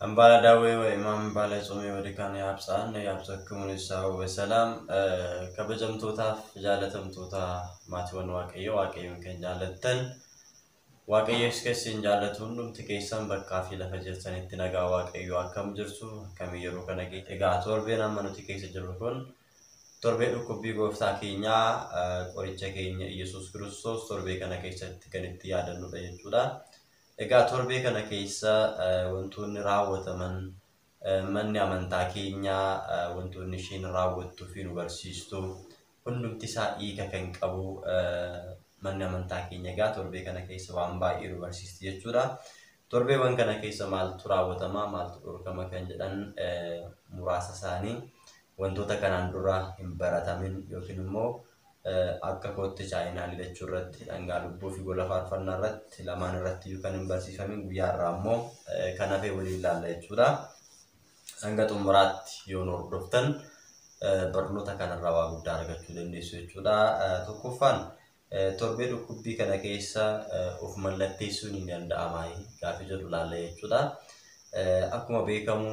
እምባለ ዳዌ ወኢማም ባለ ጾሜ ወዲካን ያብጻን ያብሰክሙን ይሳው በሰላም kabajamtootaaf jaalatamtoota maatiiwwan Waaqayyoo, Waaqayyoon kan jaalattan, Waaqayyoos keessan jaallatu hundumti keessan bakkaa fi lafa jirtanitti nagaa Waaqayyoo, akkam jirtu? Akkamii yeroo kana? Egaa torbeen amma nuti keessa jirru kun torbee dhukkubbii gooftaa keenyaa, qoricha keenya Iyyasuus Kiristoos torbee kana keessatti kan itti yaadannudha jechuudha. Egaa torbee kana keessa wantoonni raawwataman, manni amantaa keenyaa wantoonni isheen raawwattuu fi nu barsiistu hundumti isaa hiika kan qabu. Manni amantaa keenya egaa torbee kana keessa waan baay'ee nu barsiisti jechuudha. Torbeewwan kana keessa maaltu raawwatama, maaltu dhorkama kan jedhan muraasa isaanii, wantoota kanaan dura hin baratamin yookiin immoo akka kootti chaayinaa lilachuu irratti, dhangaa lubbuu fi gola faarfannaa irratti, lamaan irratti iyyuu kan hin barsiifamin guyyaa irraa immoo kan hafe waliin ilaalla jechuudha. Hanga xumuraatti yoo nu hordoftan barnoota kanarraa waa guddaa argachuu dandeessu jechuudha. Tokkoffaan, torbee dhukkubbii kana keessa of mallatteessuun ni danda'ama gaaffii jedhu ilaalla jechuudha. Akkuma beekamu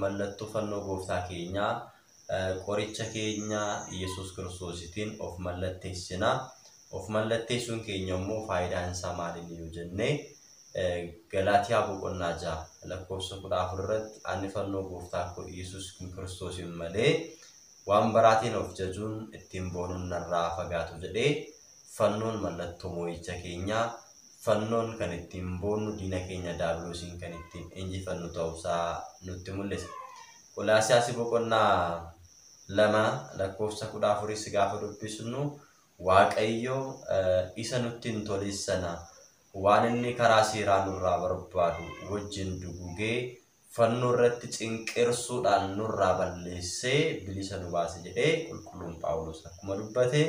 mallattoo fannoo gooftaa keenyaa, qoricha keenya Iyyasuus Kiristoositiin of mallatteessina. Of mallatteessuun keenya immoo faayidaan isaa maali yoo jennee, Galaatiyaa boqonnaa 6 lakkoofsa 14 irratti, "Ani fannoo gooftaa koo Iyyasuus Kiristoosiin malee waan baraatiin of jajuun ittiin boonuun narraa fagaatu" jedhee, fannoon mallattoo moo'icha keenyaa, fannoon kan ittiin boonnu, diina keenya Daabiloosiin kan ittiin injifannu ta'uusaa nutti mul'isa. Qolaasiyaas boqonnaa 2 lakkoofsa 14s gaafa dubbisnu, Waaqayyo isa nutti hin tolin sana, waan inni karaa seeraa nurraa barbaadu wajjin dugugee fannoo irratti cinqirsuudhaan nurraa balleessee bilisa nu baase jedhee qulqulluun Phaawulos akkuma dubbate,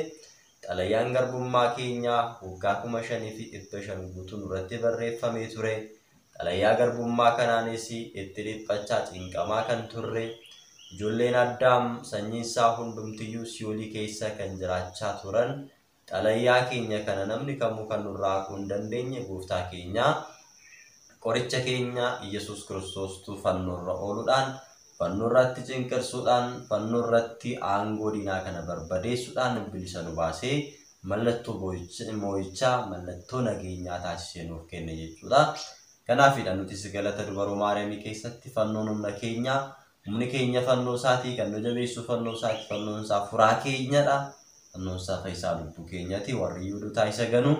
xalayaan garbummaa keenyaa waggaa 5500 guutuu nurratti barreeffamee ture. Xalayaa garbummaa kanaanis itti dhiphachaa cinqamaa kan turre ijoolleen Addaam, sanyiin isaa hundumtiyyuu si'oolii keessa kan jiraachaa turan, xalayaa keenya kana namni kamuu kan nurraa haquu hin dandeenye gooftaa keenyaa, qoricha keenya Iyyasuus Kiristoostu fannoorra ooluudhaan, fannoo irratti cinqirsuudhaan, fannoo irratti aangoo diinaa kana barbadeessuudhaan bilisa nu baasee mallattoo moo'ichaa, mallattoo nageenyaa taasisee nuuf kenne jechuudha. Kanaafidha nutis galata dubaroo Maariyaamii keessatti fannoon humna keenyaa, humni keenya fannoo isaatii, kan nu jabeessu fannoo isaati, fannoon isaa furaa keenyadha. Fannoon isaa fayyisaa lubbuu keenyati. Warri Yihuudootaa isa ganu,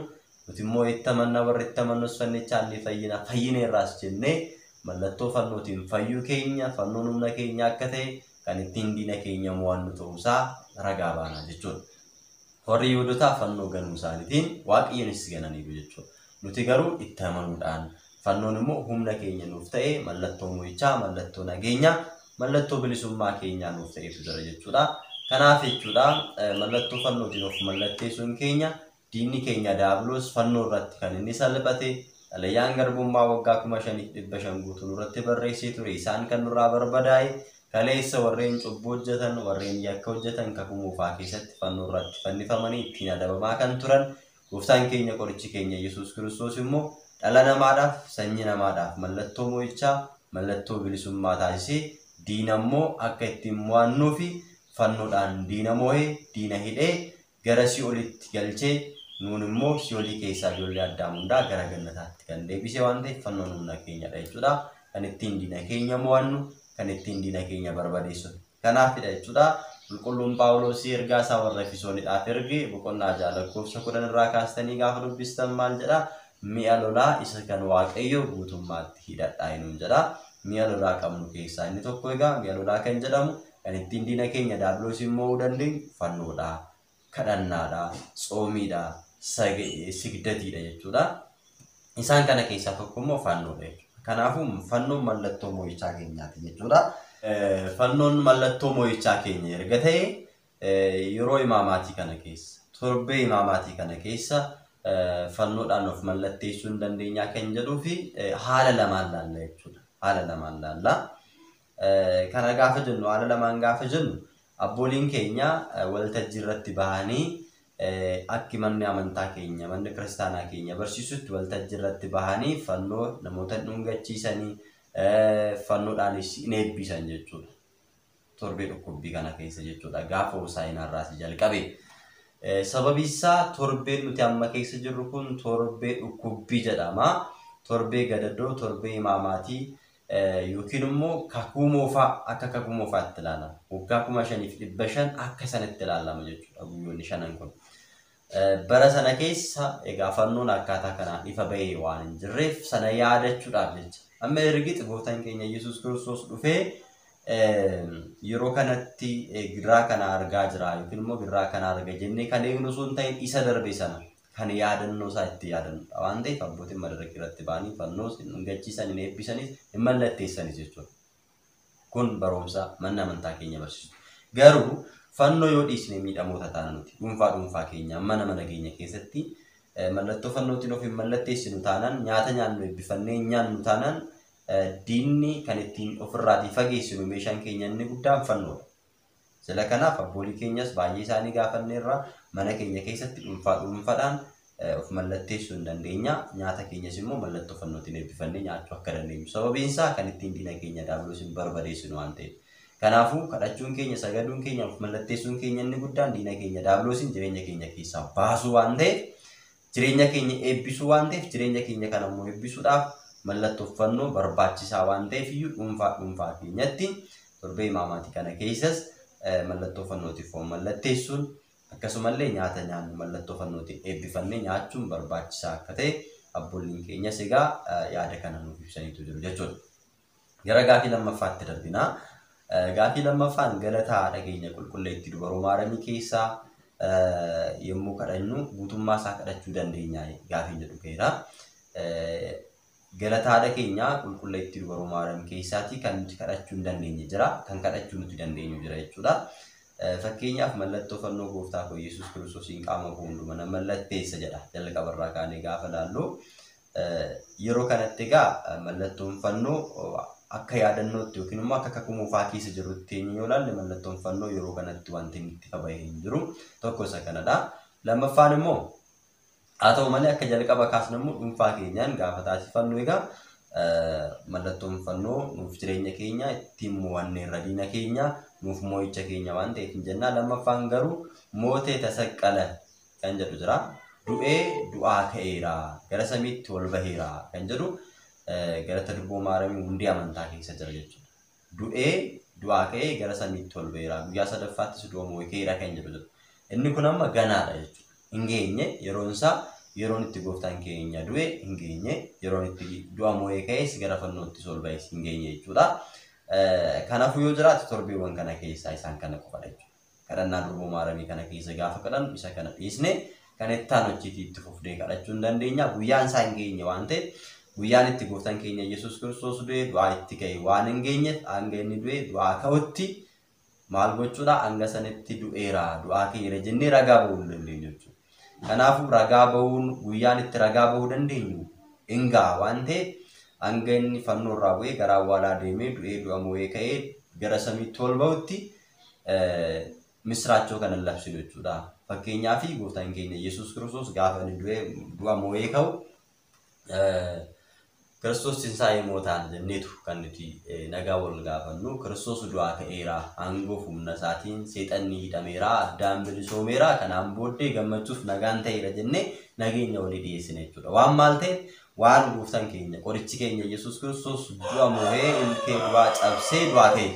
nuti immoo itti amanna, warri itti amannus fannichaan ni fayyina, fayyineerraas jennee mallattoo fannootiin fayyuu keenya, fannoon humna keenya akka ta'e, kan ittiin diina keenya mo'annu ta'uusaa ragaa baana jechuudha. Warri Yihuudootaa fannoo ganuu isaaniitiin Waaqayyonis gananiiru jechuudha. Nuti garuu itti amanuudhaan fannoon immoo humna keenya nuuf ta'e, mallattoo mo'ichaa, mallattoo nageenyaa, mallattoo bilisummaa keenyaa nuuf ta'etu jira jechuudha. Kanaaf jechuudha, mallattoo fannootiin of mallatteessuun keenya, diinni keenya Daabiloos fannoo irratti kan inni salphate, xalayaan garbummaa waggaa 5500 guutuu nurratti barreessee ture isaan kan nurraa barbadaa'e, kaleessa warreen cubbuu hojjetan, warreen yakka hojjetan kakuu moofaa keessatti fannoo irratti fannifamanii ittiin adabamaa kan turan, gooftaan keenya, qorichi keenya Yesuus Kiristoos immoo dhala namaadhaaf, sanyii namaadhaaf mallattoo mo'ichaa, mallattoo bilisummaa taasisee, diina immoo akka ittiin mo'annuu fi fannoodhaan diina moo'ee, diina hidhee gara si'oolitti galchee, nuun immoo si'oolii keessaa ijoollee Addaam hundaa gara gannataatti kan deebise waan ta'eef, fannoon humna keenyadha jechuudha. Kan ittiin diina keenya mo'annu, kan ittiin diina keenya barbadeessu. Kanaafidha jechuudha. Qulqulluun Phaawulos ergaa isaa warra Efesooniidhaaf erge boqonnaa 6 lakkoofsa 10 irraa kaastanii gaafa dubbistan maal jedha? "Mi'a lolaa isa kan Waaqayyo guutummaatti hidhadhaa" nuun jedha. Mi'a lolaa qabnu keessaa inni tokko egaa, mi'a lolaa kan jedhamu kan ittiin diina keenya Daabiloosiin mo'uu dandeenyu fannoodha, kadhannaadha, tsoomiidha, sigdatiidha jechuudha. Isaan kana keessaa tokko immoo fannoodha jechuudha. Kanaafuu fannoon mallattoo mo'ichaa keenyaati jechuudha. Fannoon mallattoo mo'ichaa keenya erga ta'e, yeroo imaamaatii kana keessa, torbee imaamaatii kana keessa fannoodhaan of mallatteessuu hin dandeenyaa kan jedhuu fi haala lamaan laalla jechuudha. Haala lamaan laalla. Kana gaafa jennu, haala lamaan gaafa jennu, abbooliin keenya waltajjii irratti bahanii Akki manni amantaa keenya, manni kiristaanaa keenya barsiisutti waltajjii irratti bahanii fannoo namoota hin dhungachiisanii, fannoodhaanis hin eebbisan jechuudha. Torbee dhukkubbii kana keessa jechuudha. Gaafa Hosaa'inaa irraas jalqabe. Sababi isaa torbeen nuti amma keessa jirru kun torbee dhukkubbii jedhama. Torbee gadadoo, torbee imaamaatii yookiin immoo kakuu moofaa akka kakuu moofaatti ilaalama. Waggaa 5500 akka sanatti ilaalama jechuudha guyyoonni shanan kun. Bara sana keessa egaa fannoon akkaataa kanaan ifa bahee waan hin jirreef sana yaadachuudhaaf jecha. Amma ergiti gooftaan keenya Yesuus Kiristoos dhufee yeroo kanatti gidiraa kana argaa jira yookiin immoo gidiraa kana arga jennee kan eegnu osoo hin ta'in isa darbe sana kan yaadannoo isaa itti yaadannudha waan ta'eef abbootiin madaraka irratti ba'anii fannoos hin dhungachiisan, hin eebbisanis, hin mallatteessanis jechuudha. Kun barumsa manni amantaa keenya barsiisu. Garuu fannoo yoo dhiisne miidhamoota taana nuti dhuunfaa dhuunfaa keenya mana mana keenya keessatti mallattoo fannootiin of hin mallatteessinu taanaan, nyaata nyaannu eebbifannee hin nyaannu taanaan, diinni kan ittiin ofirraatii fageessinu meeshaan keenya inni guddaan fannoodha. Sila kanaaf abboolii keenyas baay'ee isaanii gaafanneerra, mana keenya keessatti dhuunfaa dhuunfaadhaan of mallatteessuu hin dandeenya. Nyaata keenyas immoo mallattoo fannootiin eebbifannee nyaachuu akka dandeenyu. Sababiin isaa kan ittiin diina keenya daabiloosiin barbadeessinu waan ta'eef. Kanaafuu kadhachuun keenya, sagaduun keenya, of mallatteessuun keenya inni guddaan diina keenya daabiloosiin jireenya keenya keessaa baasuu waan ta'eef, jireenya keenya eebbisuu waan ta'eef, jireenya keenya kana immoo eebbisuudhaaf mallattoo fannoo barbaachisaa waan ta'eef iyyuu dhuunfaa dhuunfaa keenyatti torbee imaamaatii kana keessas mallattoo fannootiif of mallatteessuun, akkasumallee nyaata nyaannu mallattoo fannootiin eebbifannee nyaachuun barbaachisaa akka ta'e abboolliin keenyas egaa yaada kana nuuf ibsaniitu jiru jechuudha. Gara gaafii lammaffaatti darbinaa. Gaafii lammaffaan galata haadha keenya qulqulleetti dubaroo Maaramii keessaa yommuu kadhannu guutummaa isaa kadhachuu dandeenya gaafiin jedhu ka'eera. Galata haadha keenya qulqulleetti dubaroo Maaramii keessaatii kan nuti kadhachuu hin dandeenye jira, kan kadhachuu nuti dandeenyu jira jechuudha. Fakkeenyaaf mallattoo fannoo gooftaa koo Yesuus Kiristoosiin qaama koo hundumaa na mallatteessa jedha jalqabarraa kaanee gaafa laallu. Yeroo kanatti egaa mallattoon fannoo akka yaadannootti yookiin immoo akka kakuu moofaa keessa jirutti yoo ilaalle mallattoon fannoo yeroo kanatti wanti inni itti qabamee hin jiru. Tokko isa kanadha. Lammaffaan immoo haa ta'u malee akka jalqaba kaasne immoo dhuunfaa keenyaan gaafa taasifannu egaa mallattoon fannoo nuuf jireenya keenya ittiin mo'anneerra, diina keenya nuuf mo'icha keenya waan ta'eef hin jennaa. Lammaffaan garuu mootee tasaqqala kan jedhu jira. Du'ee du'aa ka'eera, gara samiitti ol baheera kan jedhu galata durboo Maaramii hundee amantaa keessa jira jechuudha. Du'ee du'aa ka'ee gara samiitti ol baheera, guyyaa sadaffaattis du'a moo'ee ka'eera kan jedhu jira. Inni kun amma ganaadha jechuudha. Hin geenye yeroon isaa, yeroon itti gooftaan keenya du'e hin geenye, yeroon itti du'a moo'ee ka'es gara fannootti ol ba'es hin geenye jechuudha. Kanaafuu yoo jiraate torbeewwan kana keessaa isaan kana qofadha jechuudha. Kadhannaa durboo Maaramii kana keessa gaafa kadhannu isa kana dhiisne kan itti aanu achiitii itti fufnee kadhachuu hin dandeenya. Guyyaan isaa hin geenye waan ta'eef, guyyaan itti gooftaan keenya Yesuus Kiristoos du'e du'aa itti ka'e waan hin geenyeef hanga inni du'e du'aa ka'utti maal gochuudha, hanga sanitti du'eera du'aa ka'eera jennee ragaa bahuu hin dandeenyu jechuudha. Kanaafuu ragaa bahuun guyyaan itti ragaa bahuu dandeenyu hin ga'a waan ta'eef hanga inni fannoo irraa bu'ee gara awwaalaa deemee du'ee du'a moo'ee ka'ee gara samiitti ol bahutti misraachoo kana labsinu jechuudha. Fakkeenyaaf gooftaan keenya Yesuus Kiristoos gaafa inni du'ee du'a moo'ee ka'u Kiristoos tinsaa'ee mootaan jenneetu kan nuti nagaa wal gaafannu. Kiristoos du'aa ka'eera, aangoo humna isaatiin seexanni hidhameera, addaan bilisoomeera, kanaan booddee gammachuuf nagaan ta'eera jennee nageenya walii dhiyeessina jechuudha. Waan maal ta'eef, waan gooftaan keenya qorichi keenya Yesuus Kiristoos du'a moo'ee ilkee du'aa cabsee du'aa ka'e.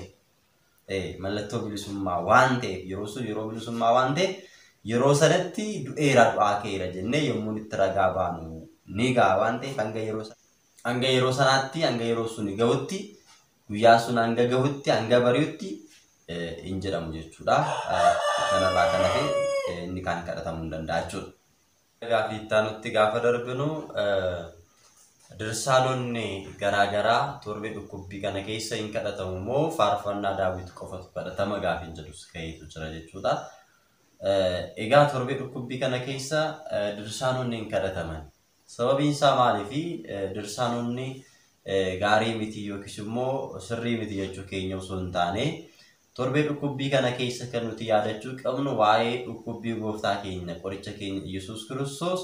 Mallattoo bilisummaa waan ta'eef, yeroo sun yeroo bilisummaa waan ta'eef yeroo sanatti du'eera du'aa ka'eera jennee yommuu itti ragaa baanu ni ga'a waan ta'eef hanga yeroo sanaatti, hanga yeroo sun gahutti, guyyaa sun hanga gahutti, hanga bari'utti hin jedhamu jechuudha. Kanarraa kan hafe inni kaan kadhatamuu hin danda'a jechuudha. Gaaffii itti aanutti gaafa darbinu, dirsaanonni garaagaraa torbee dhukkubbii kana keessa hin kadhatamu moo faarfannaa Daawit qofatu kadhatama gaafiin jedhus ka'eetu jira jechuudha. Egaa torbee dhukkubbii kana keessa dirsaanonni hin kadhataman. Sababiin isaa maaliifi dirsaanonni gaarii miti yookiis immoo sirrii miti jechuu keenya osoo hin taane, Torbee dhukkubbii kana keessa kan nuti yaadachuu qabnu waa'ee dhukkubbii gooftaa keenya qoricha keenya Yesuus Kiristoos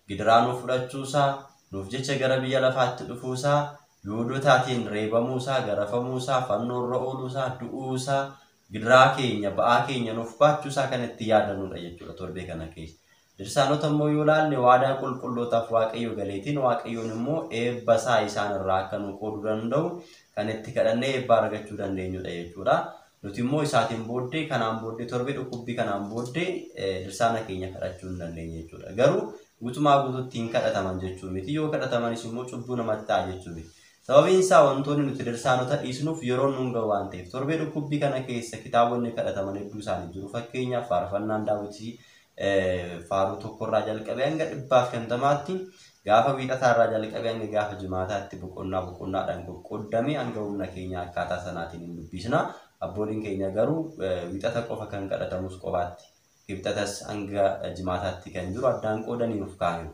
gidiraa nuuf fudhachuusaa, nuuf jecha gara biyya lafaatti dhufuusaa, Yihudootaatiin reebamuusaa, garafamuusaa, fannoorra ooluusaa, du'uusaa, gidiraa keenya, ba'aa keenya nuuf baachuusaa kan itti yaadannudha jechuudha torbee kana keessa. Dirsaanota immoo yoo ilaalle waadaa qulqullootaaf Waaqayyo galeetiin Waaqayyoon immoo eebba isaa isaan irraa akka nu qooduu danda'u kan itti kadhannee eebba argachuu dandeenyudha jechuudha. Nuti immoo isaatiin booddee kanaan booddee torbee dhukkubbii kanaan booddee dirsaana keenya kadhachuu hin dandeenye jechuudha. Garuu guutumaa guutuutti hin kadhataman jechuu miti. Yoo kadhatamanis immoo cubbuu namatti ta'a jechuu miti. Sababiin isaa wantoonni nuti dirsaanota dhiisnuuf yeroo nuun gahu waan ta'eef torbee dhukkubbii kana keessa kitaabonni kadhataman hedduu isaanii jiru. Fakkeenyaaf faarfannaan daawwitii faaruu tokkorraa jalqabee hanga 150tti gaafa wiixataarraa jalqabee hanga gaafa jimaataatti boqonnaa boqonnaadhaan qoqqoodamee hanga humna keenya akkaataa sanaatiin hin dubbisna. Abbooliin keenya garuu wiixata qofa kan kadhatamus qobaatti kibxatas hanga jimaataatti kan jiru addaan qoodanii nuuf kaa'u.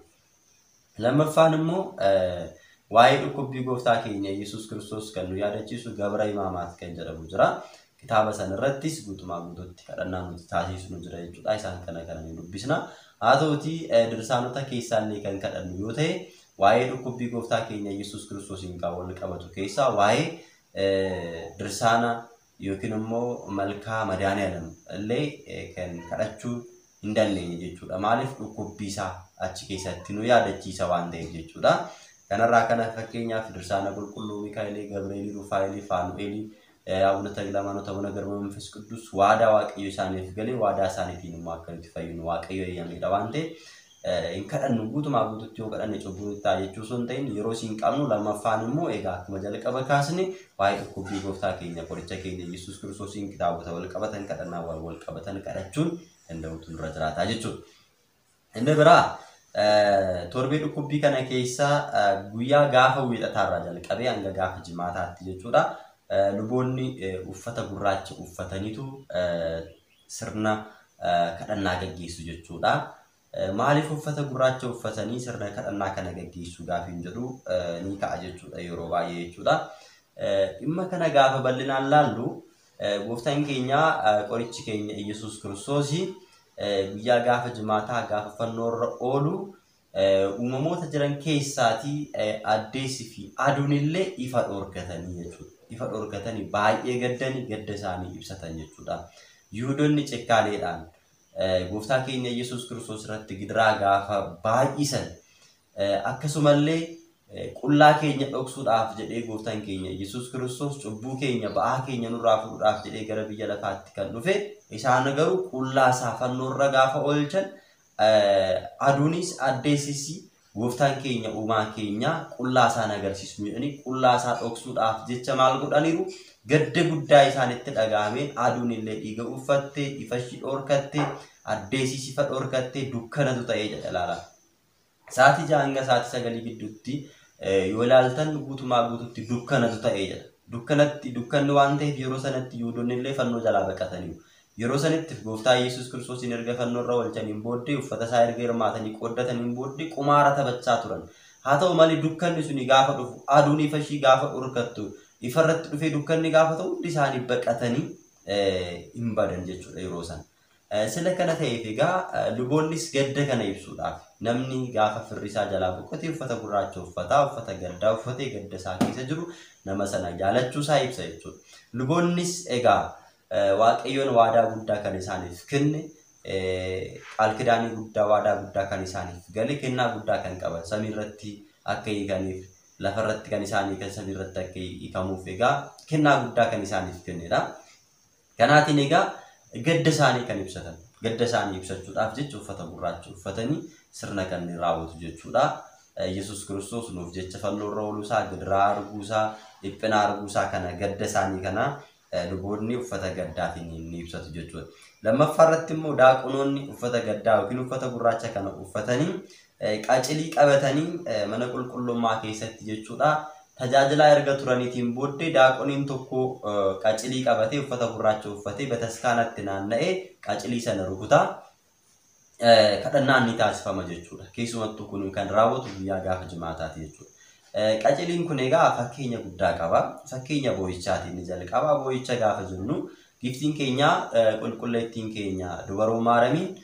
Lammaffaan immoo waa'ee dhukkubbii gooftaa keenya Yesuus Kiristoos kan nu yaadachiisu Gabra Imaamaat kan jedhamu jira. Kitaaba sanarrattis guutumaa guutuutti kadhannaa nuti taasisnu jira jechuudha. Isaan kana kana ni dubbisna. Haa ta'utii dirsaanota keessaallee kan kadhannu yoo ta'e waa'ee dhukkubbii gooftaa keenya Yesuus Kiristoosiin kan wal qabatu keessaa waa'ee dirsaana yookiin immoo malkaa Madaani'aalem illee kan kadhachuu hin dandeenye jechuudha. Maaliif dhukkubbii isaa achi keessatti nu yaadachiisa waan ta'eef jechuudha. Kanarraa kana fakkeenyaaf dirsaana qulqulluu Mikaa'elii, Gabreelii, Rufaa'elii, Faanu'eelii, Abuna Takla Hayimaanot, Abuna Gabra Manfas Qidduus waadaa Waaqayyo isaaniif galee waadaa isaaniitiin immoo akka nuti fayyinu Waaqayyo eeyyameedha waan ta'eef hin kadhannu guutumaa guututti yoo kadhanne cubbuu nutti ta'a jechuu osoo hin ta'in yeroo siin qabnu lammaffaan immoo egaa akkuma jalqaba kaasne waa'ee dhukkubbii gooftaa keenya qoricha keenya Yesuus Kiristoosiin kitaabota wal qabatan kadhannaa wal qabatan kadhachuun danda'utu nurra jiraata jechuudha. Inni biraa torbee dhukkubbii kana keessa guyyaa gaafa wiixataarraa jalqabee hanga gaafa jimaataatti jechuudha. Luboonni uffata gurraacha uffataniitu sirna kadhannaa gaggeessu jechuudha. Maaliif uffata gurraacha uffatanii sirna kadhannaa kana gaggeessu gaafiin jedhu ni ka'a jechuudha yeroo baay'ee jechuudha. Dhimma kana gaafa bal'inaan laallu gooftaan keenya qorichi keenya Yesuus Kiristoos guyyaa gaafa jimaataa gaafa fannoorra oolu uumamoota jiran keessaatii addeessi fi aduun illee ifa dhorkatanii jechuudha. Ifa dhorkatanii baay'ee gaddanii gadda isaanii ibsatan jechuudha. Yihudoonni cekkaaleedhaan gooftaa keenya Yesuus Kiristoos irratti gidiraa gaafa baay'isan akkasumallee qullaa keenya dhoksuudhaaf jedhee gooftaan keenya Yesuus Kiristoos cubbuu keenya ba'aa keenya nurraa fuudhuudhaaf jedhee gara biyya lafaatti kan dhufe isaan garuu qullaa isaa fannoorra gaafa oolchan aduunis addeessis gooftaan keenya uumaa keenya qullaa isaan agarsiisu jedhanii qullaa isaa dhoksuudhaaf jecha maal godhaniiru gadda guddaa isaanitti dhaga'ameen aduun illee dhiiga uffatte ifa ishii dhorkatte addeessis ifa dhorkatte dukkanatu ta'ee jedha ilaala. Sa'aatii 6 hanga sa'aatii 9 gidduutti yoo ilaaltan guutumaa guututti dukkanatu ta'ee jedha. Dukkanatti dukkanni waan ta'eef yeroo sanatti Yihudoonni illee fannoo jalaa baqataniiru. Yeroo sanitti gooftaa Yesuus Kiristoosiin erga fannoo irra oolchaniin booddee uffata isaa erga hirmaatanii qooddataniin booddee qumaara taphachaa turan. Haa ta'u malee dukkanni suni gaafa dhufu aduun ifa ishii gaafa dhorkattu ifarratti dhufee dukkanni gaafa ta'u hundi isaanii baqatanii hin badan jechuudha yeroo sana. Sila kana ta'eef egaa luboonnis gadda kana ibsuudhaaf namni gaafa firri isaa jalaa boqotee uffata gurraacha uffataa uffata gaddaa uffatee gadda isaa keessa jiru nama sana jaalachuu isaa ibsa jechuudha. Luboonnis egaa Waaqayyoon waadaa guddaa kan isaaniif kenne qaalkidaanii guddaa waadaa guddaa kan isaaniif gale kennaa guddaa kan qaban samiirratti akka hiikaniif lafarratti kan isaanii kan samiirratti akka hiikamuuf egaa kennaa guddaa kan isaaniif kennedha. Kanaatiin egaa gadda isaanii kan ibsatan gadda isaanii ibsachuudhaaf jecha uffata gurraacha uffatanii sirna kan raawwatu jechuudha. Yesuus Kiristoos nuuf jecha fannoo irra ooluusaa, gidiraa arguusaa, dhiphina arguusaa kana gadda isaanii kana luboonni uffata gaddaatiin ni ibsatu jechuudha. Lammaffaa irratti immoo daaqonoonni uffata gaddaa yookiin uffata gurraacha kana uffatanii qacilii qabatanii mana qulqullummaa keessatti jechuudha. Tajaajilaa erga turaniitiin booddee daaqoniin tokko qacilii qabatee uffata gurraacha uffatee bataskaanatti naanna'ee qacilii sana rukutaa kadhannaan ni taasifama jechuudha. Keessumattuu kun kan raawwatu guyyaa gaafa jimaataati jechuudha. Qaciliin kun egaa fakkeenya guddaa qaba. Fakkeenya boo'ichaatiin ni jalqaba. Boo'icha gaafa jennu Giiftiin keenya qulqulleettiin keenya dubaroo Maaramiin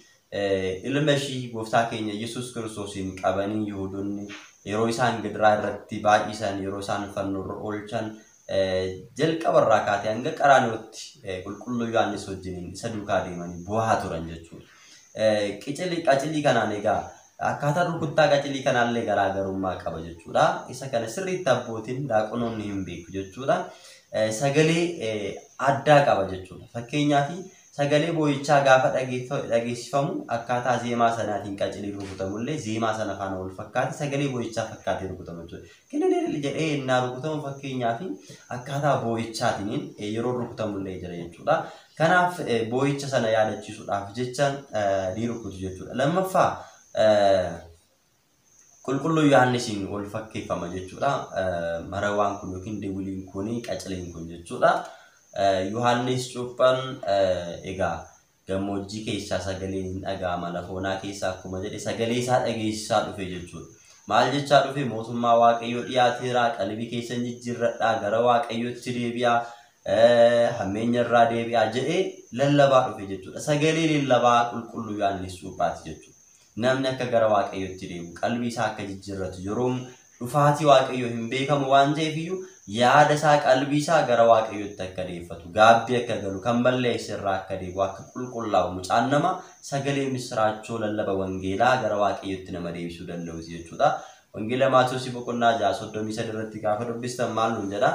ilma ishii gooftaa keenya Yesuus Kiristoosiin qabanii Yihuudoonni yeroo isaan gidiraa irratti baay'isan, yeroo isaan fannoo irra oolchan, jalqabarraa kaatee hanga Qaraaniyotti qulqulluu Yohaannis wajjiniin isa duukaa deemanii bu'aa turan jechuudha. Qacilii kanaan egaa akkaataa rukuttaa qacilii kanaallee garaagarummaa qaba jechuudha. Isa kana sirriitti abbootiin daaqonoonni hin beeku jechuudha. Sagalee addaa qaba jechuudha. Fakkeenyaaf sagalee boo'ichaa gaafa dhageessifamu akkaataa zeemaa sanaatiin qaciliin rukutamullee zeemaa sana faana wal fakkaate sagalee boo'ichaa fakkaatee rukutama jechuudha. Kililil jedhee innaa rukutamu fakkeenyaaf akkaataa boo'ichaatiin yeroo rukutamullee jira jechuudha. Kanaaf boo'icha sana yaadachiisuudhaaf jecha ni rukutu jechuudha. Lammaffaa qulqulluu Yohaannisiin wal fakkeeffama jechuudha. Marawaan kun yookiin diwiliin kun qacileen kun jechuudha. Yohaannis cuuphaan egaa gammoojjii keessaa sagaleen hin dhaga'ama, lafoonaa keessaa akkuma jedhe sagalee isaa dhageessisaa dhufe jechuudha. Maal jechaa dhufe? Mootummaa Waaqayyoo dhiyaateera, qalbii keessan jijjiirradhaa, gara Waaqayyootti deebi'aa, hammeenya irraa deebi'aa jedhee lallabaa dhufe jechuudha. Sagalee lallabaa qulqulluu Yohaannis cuuphaati jechuudha. Namni akka gara Waaqayyootti deemu, qalbii isaa akka jijjiirratu, yeroo dhufaatii Waaqayyoo hin beekamu waan ta'eef iyyuu yaada isaa qalbii isaa gara Waaqayyootti akka deeffatu, gaabbii akka galu, kan balleesse irraa akka deebi'u, akka qulqullaa'u mucaan nama sagalee misiraachoo lallaba wangeelaa gara Waaqayyootti nama deebisuu danda'u jechuudha. Wangeela Maatewos boqonnaa 6:33 irratti gaafa dubbistan maal nuun jedha?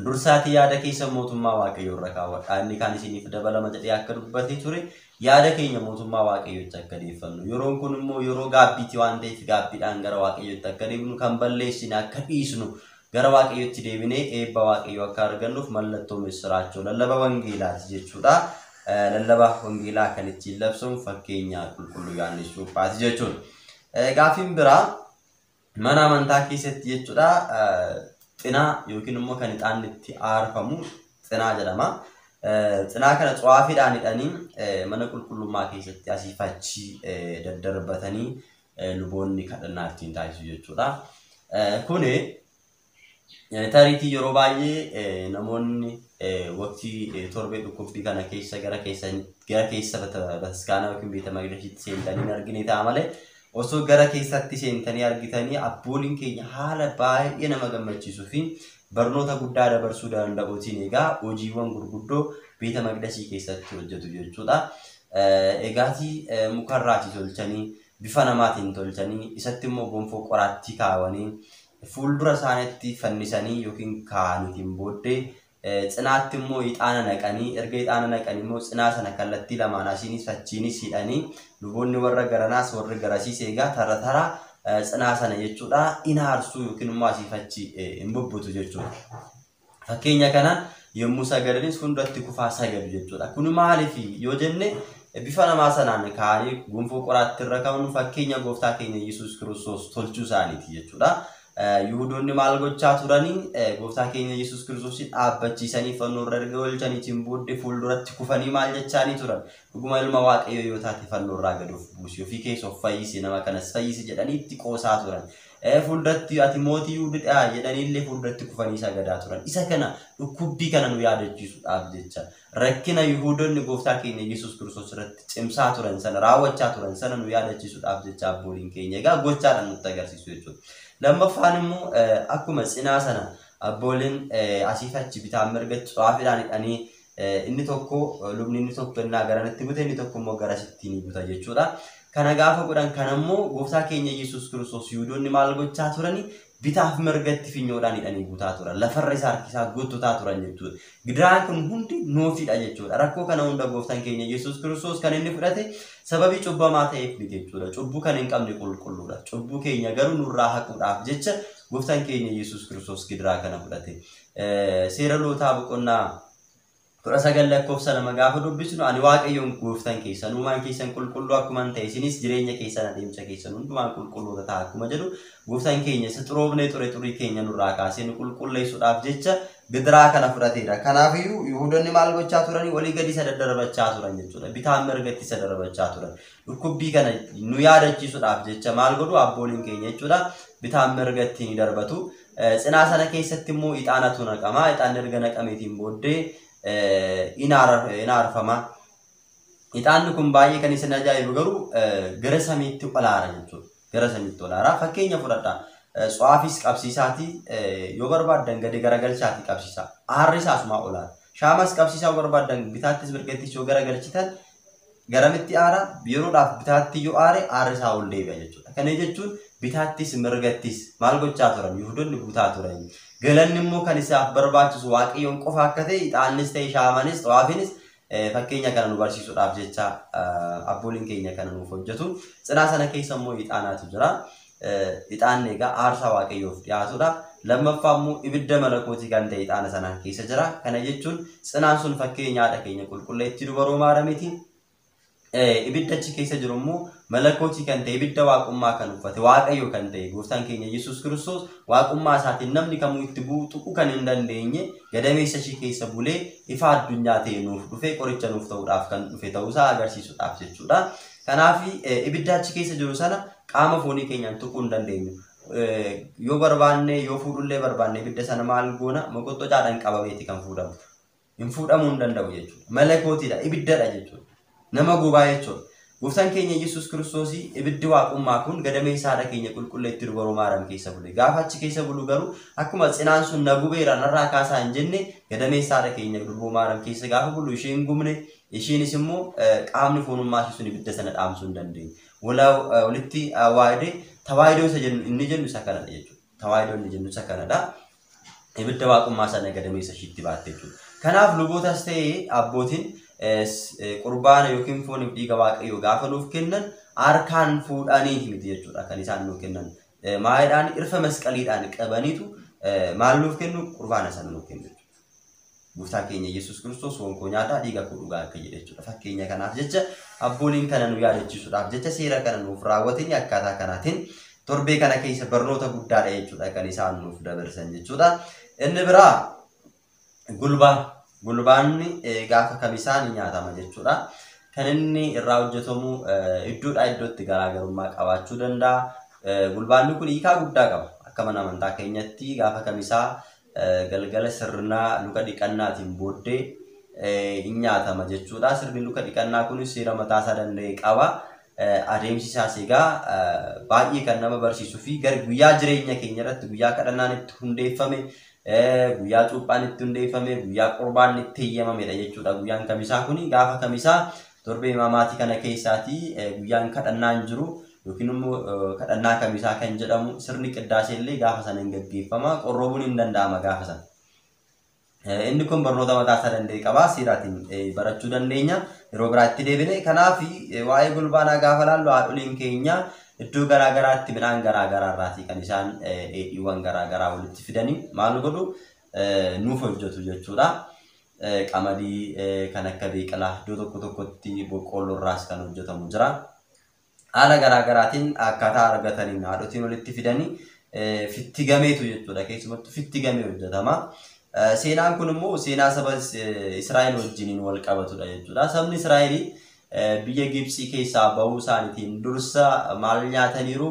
Dursaatii yaada keessan mootummaa Waaqayyoo irra kaawwadhaa, inni kaan isiniif dabalama jedhee akka dubbatee ture yaada keenya mootummaa Waaqayyootti akka deeffannu. Yeroon kun immoo yeroo gaabbiiti waan ta'eef gaabbiidhaan gara Waaqayyootti akka deebinu, kan balleessine akka dhiisnu, gara Waaqayyootti deebinee eebba Waaqayyoo akka argannuuf mallattoo misiraachoo lallaba wangeelaati jechuudha. Lallaba wangeelaa kan ittiin labsamu fakkeenya qulqulluu Yohaannis cuuphaati jechuudha. Gaaffiin biraa mana amantaa keessatti jechuudha xinaa yookiin immoo kan ixaanni itti aarfamu xinaa jedhama. Xinaa kana xawaafiidhaan hidhanii mana qulqullummaa keessatti asii fi achi daddarbatanii luboonni kadhannaa ittiin taasisu jechuudha. Kuni tariitii yeroo baay'ee namoonni waqtii torbee dhukkubbii kana keessa gara keessa bataskaanaa yookiin beeta maqdasiitti seentanii hin argine ta'a malee osoo gara keessatti seentanii argitanii abbooliin keenya haala baay'ee nama gammachiisuu fi barnoota guddaa dabarsuu danda'uutiin egaa hojiiwwan gurguddoo beeta maqdasii keessatti hojjetu jechuudha. Egaatii mukarraatii tolchanii bifa namaatiin tolchanii isatti immoo gonfoo qoraattii kaawwanii fuuldura isaaniitti fannisanii yookiin kaa'aniitiin booddee cinaatti immoo ixaana naqanii, erga ixaana naqanii immoo cinaa sana kallattii lamaan asiinis achiinis hidhanii luboonni warra garanaas warri garasiis egaa tara tara cinaa sana jechuudha in aarsuu yookiin immoo asiif achi hin bubbutu jechuudha. Fakkeenya kanaan yommuu sagadanis hundatti kufaa sagadu jechuudha. Kun maaliif yoo jenne bifa namaa sanaan kaa'anii gonfoo qoraattii irra kaa'uun fakkeenya gooftaa keenya Yesuus Kiristoos tolchuu isaaniiti jechuudha. Yihuudoonni maal gochaa turanii gooftaa keenya Yesuus Kiristoosiin dhaabbachiisanii fannoo irra erga oolchaniitiin booddee fuulduratti kufanii maal jechaanii turan? Dhuguma ilma Waaqayyoo yoo taate fannoo irraa gad of buusi, ofii keessa of fayyisi, nama kanas fayyisi jedhanii itti qoosaa turan. Fuulduratti ati mootii Yihuudotaa jedhanii illee fuulduratti kufanii sagadaa turan. Isa kana dhukkubbii kana nu yaadachiisuudhaaf jecha rakkina Yihuudoonni gooftaa keenya Yesuus Kiristoos irratti cimsaa turan sana, raawwachaa turan sana nu yaadachiisuudhaaf jecha abbooliin keenya egaa gochaadhaan nutti agarsiisu jechuudha. Lammaffaan immoo akkuma cinaa sana abbooliin asiif achi bitaan mirgatti xawaafiidhaan hidhanii inni tokko lubni inni tokko innaa garanatti bute inni tokko immoo garasitti ni buta jechuudha. Kana gaafa godhan kan ammoo gooftaa keenya Yesuus Kiristoos Yihuudoonni maal gochaa turani? Bitaaf mirgatti finyoodhaan hidhanii butaa turan. Lafarra isa harkisaa goottotaa turan jechuudha. Gidiraan kun hundi nuufidha jechuudha. Rakkoo kana hunda gooftaan keenya Yesuus Kiristoos kan inni fudhate sababii cubbamaa ta'eef miti jechuudha. Cubbuu kan hin qabne qulqulluudha. Cubbuu keenya garuu nurraa haquudhaaf jecha gooftaan keenya Yesuus Kiristoos gidiraa kana fudhate. Seera lootaa boqonnaa 19 lakkoofsa 2 gaafa dubbisnu ani Waaqayyoon gooftaan keessan uumaan keessan qulqulluu akkuma ta'e isinis jireenya keessan adeemsa keessan hundumaan qulqulloota ta'a akkuma jedhu gooftaan keenya isa xuroofnee ture xurii keenya nurraa kaasee nu qulqulleessuudhaaf jecha gidiraa kana fudhateera. Kanaafiyyuu Yihuudoonni maal gochaa turanii olii gadi isa daddarbachaa turan jechuudha. Bitaan mirgatti isa darbachaa turan. Dhukkubbii kana nu yaadachiisuudhaaf jecha maal godhu abbooliin keenya jechuudha. Bitaan mirgatti ni darbatu. Cinaa sana keessatti immoo ixaanatu naqama. Ixaanni erga naqameetiin booddee in aarfama. Ixaanni kun baay'ee kan isin ajaa'ibu garuu gara samiitti ol aara jechuudha. Gara samiitti ol aara. Fakkeenya fudhadhaa. Tsuwaafis qabsiisaatii yoo barbaaddan gadi garagalchaatii qabsiisaa. Aarri isaa asumaa ol aara. Shaamas qabsiisaa yoo barbaaddan bitaattis mirgattis yoo garagalchitan garamitti aara? Yeroodhaaf bitaatti yoo aare aarri isaa ol deebi'a jechuudha. Kana jechuun bitaattis mirgattis maal gochaa turan? Yihudoonni butaa turan. Galanni immoo kan isaaf barbaachisu Waaqayyoon qofa akka ta'e ixaannis ta'e shaamanis xawaafinis fakkeenya kana nu barsiisuudhaaf jecha abbooliin keenya kana nuuf hojjetu. Cinaa sana keessa immoo ixaanaatu jira. Ixaanni egaa aarsaa Waaqayyoof dhiyaatudha. Lammaffaa immoo ibidda malakootii kan ta'e ixaana sana keessa jira. Kana jechuun cinaan sun fakkeenya haadha keenya qulqulleettii dubaroo Maaramiiti. Ibidda achi keessa jiru immoo malakootii kan ta'e ibidda waaqummaa kan uffate Waaqayyo kan ta'e gooftaan keenya Yesuus Kiristoos waaqummaa isaatiin namni kamuu itti bu'u tuquu kan hin dandeenye gadameessa ishee keessa bulee ifa addunyaa ta'e nuuf dhufe qoricha nuuf ta'uudhaaf kan dhufe ta'uusaa agarsiisuudhaaf jechuudha. Kanaaf ibidda achi keessa jiru sana qaama foonii keenyaan tuquu hin dandeenyu. Yoo barbaanne yoo fuudhullee barbaanne ibidda sana maal goona moqoxxocaadhaan qabameeti kan fuudhamu. Hin fuudhamuu hin danda'u jechuudha. Malakootiidha ibiddadha jechuudha. Nama gubaa jechuudha. Gooftaan keenya Yesuus Kiristoos ibiddi waaqummaa kun gadameessa haadha keenya qulqulleettii dubaroo Maariyaam keessa bule. Gaafa achi keessa bulu garuu akkuma cinaan sun na gubeera narraa kaasaa hin jenne gadameessa haadha keenya durboo Maariyaam keessa gaafa bulu isheen gubne isheenis immoo qaamni foonummaa ishee sun ibidda sana dhaamsuu hin dandeenye. Walitti waa'ee tawaayidoo isa jennu inni jennu isa kanadha jechuudha. Tawaayidoo inni jennu isa kanadha. Ibidda waaqummaa sana gadameessa isheetti baatte jechuudha. Kanaaf lubootas ta'e abbootiin qurbaana yookiin fooniif dhiiga Waaqayyoo gaafa nuuf kennan harkaan fuudhanii miti jechuudha kan isaan nuuf kennan. Maayidhaan irfa masqaliidhaan qabaniitu maal nuuf kennu qurbaana sana nuuf kennu jechuudha. Gooftaan keenya Yesuus Kiristoos foon koo nyaataa dhiiga koo dhugaa akka jedhe jechuudha. Fakkeenya kanaaf jecha abbooliin kana nu yaadachiisuudhaaf jecha seera kana nuuf raawwatanii akkaataa kanaatiin torbee kana keessa barnoota guddaadha jechuudha kan isaan nuuf dabarsan jechuudha. Inni biraa gulbaa. Gulbaanni gaafa kamisaa ni nyaatama jechuudha. Kan inni irraa hojjetamu iddoodhaa iddootti garaagarummaa qabaachuu danda'a. Gulbaanni kun hiikaa guddaa qaba. Akka mana amantaa keenyatti gaafa kamisaa galgala sirna luka dhiqannaatiin booddee hin nyaatama jechuudha. Sirni luka dhiqannaa kunis seera mataasaa danda'e qaba. Adeemsi isaas egaa baay'ee kan nama barsiisuu fi guyyaa jireenya keenya irratti guyyaa kadhannaan itti hundeeffame, guyyaa cuuphaan itti hundeeffame, guyyaa qurbaan itti eeyyamamedha jechuudha. Guyyaan kamisaa kuni gaafa kamisaa torbee imamaatii kana keessaatii guyyaan kadhannaan jiru yookiin immoo kadhannaa kamisaa kan jedhamu sirni qiddaasee illee gaafa sana hin gaggeeffama. Qorroobuun hin danda'ama gaafa sana. Inni kun barnoota mataa isaa danda'e qaba. Seeraatiin barachuu dandeenya. Yeroo biraatti deebine. Kanaaf waa'ee gulbaanaa gaafa laallu haadholiin keenya iddoo garaa garaatti midhaan garaa garaa irraatii kan isaan dheedhiiwwan garaa garaa walitti fidanii maal godhu nuuf hojjetu jechuudha. Qamadii kan akka biqilaa iddoo tokko tokkotti boqqoolloo irraas kan hojjetamu jira. Haala garaa garaatiin akkaataa argataniin haadhotiin walitti fidanii fittigameetu jechuudha. Keessumattuu fittigamee hojjetama. Seenaan kun immoo seenaa saba Israa'el wajjiniin wal qabatudha jechuudha. Sabni Israa'el biyya Gibxii keessaa bahuu isaaniitiin dursa maal nyaataniiru?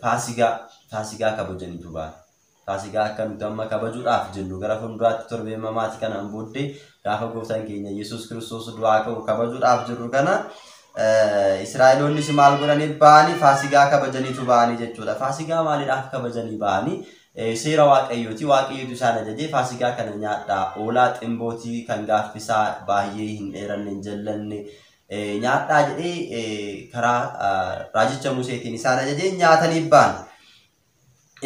Faasigaa kabajaniitu ba'an. Faasigaa akka nuti amma kabajuudhaaf jennu gara fuulduraatti torbee mamaatii kanaan booddee gaafa gooftaan keenya Yesuus Kiristoos du'aa ka'u kabajuudhaaf jirru kana Israa'eloonnis maal godhanii ba'anii faasigaa kabajaniitu ba'anii jechuudha. Faasigaa maaliidhaaf kabajanii ba'anii? Seera Waaqayyooti. Waaqayyootu isaan ajajee faasigaa kana nyaadhaa. Hoolaa ximbootii kan gaaffisaa baay'ee hin dheeranne hin jallanne nyaadhaa jedhee karaa raajicha Museetiin isaan ajajee nyaatanii ba'an.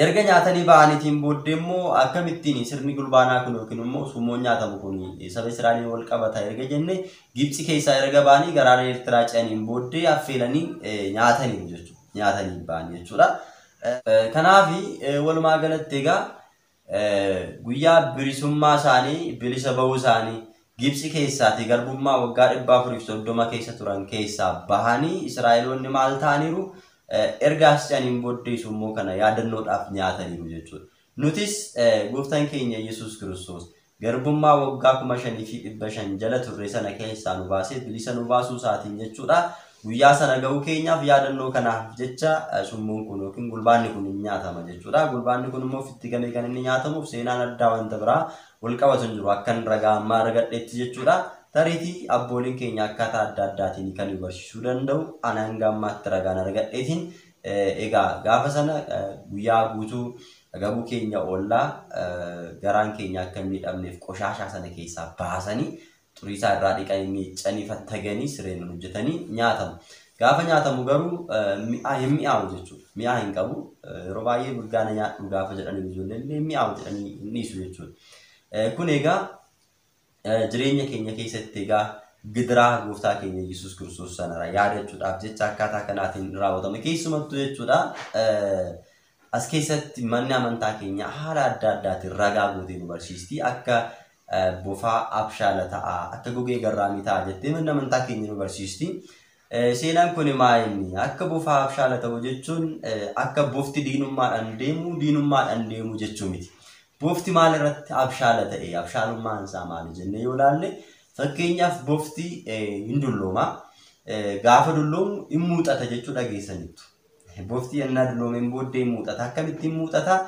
Erga nyaatanii ba'aniitiin booddee immoo akkamittiin sirni gulbaanaa kun yookiin immoo sumoon nyaatamu kun saba Israa'eliin wal qabata erga jenne Gibxi keessaa erga ba'anii galaana Eertiraa ce'aniin booddee affeelanii nyaataniiru jechuudha. Nyaatanii ba'an jechuudha. Kanaaf walumaa galatti egaa guyyaa bilisummaa isaanii bilisa bahuu isaanii Gibxi keessaatii garbummaa waggaa 430 keessa turan keessaa bahanii Israa'eloonni maal ta'aniiru? Erga as ce'aniin booddee immoo kana yaadannoodhaaf nyaataniiru jechuudha. Nutis gooftaan keenya Yesuus Kiristoos garbummaa waggaa 5500 jala turre sana keessaa nu baasee bilisa nu baasuu isaatiin jechuudha. Guyyaa sana ga'uu keenyaaf yaadannoo kanaaf jecha summuun kun yookiin gulbaanni kun hin nyaatama jechuudha. Gulbaanni kun immoo fittigamee kan inni nyaatamuuf seenaan addaa wanta biraa wal qabatu hin jiru akkan ragaa ammaa argadhetti jechuudha. Tariitii abbooliin keenya akkaataa adda addaatiin kan nu barsiisuu danda'u ana hanga ammaatti ragaan argadheetiin egaa gaafa sana guyyaa guutuu agabuu keenya oollaa garaan keenya akka hin miidhamneef qoshaashaa sana keessaa baasanii xurii isaa irraa dhiqanii miiccanii fattaganii sireen hojjetanii nyaatamu. Gaafa nyaatamu garuu hin mi'aawu jechuudha. Mi'aa hin qabu. Yeroo baay'ee bulgaana nyaadhu gaafa jedhanii ijoolleen illee mi'aawu jedhanii hin dhiisu jechuudha. Kun egaa jireenya keenya keessatti egaa gidiraa gooftaa keenya Yesuus Kiristoos sanarra yaadachuudhaaf jecha akkaataa kanaatiin raawwatame keessumattuu jechuudha. As keessatti manni amantaa keenya haala adda addaatiin ragaa gootee nu barsiisti. Akka bofaa abshaala ta'a, akka gogee garraamii ta'a jettee manni amantaa keenya nu barsiisti. Seenaan kun maa inni? Akka bofaa abshaala ta'u jechuun akka bofti diinummaadhaan deemu diinummaadhaan deemu jechuu miti. Bofti maal irratti abshaala ta'e? Abshaalummaan isaa maali jennee yoo ilaalle fakkeenyaaf bofti hin dullooma. Gaafa dulloomu hin muuxata jechuu dhageessaniittu. Bofti yennaa dulloomeen booddee hin muuxata. Akkamittiin muuxata?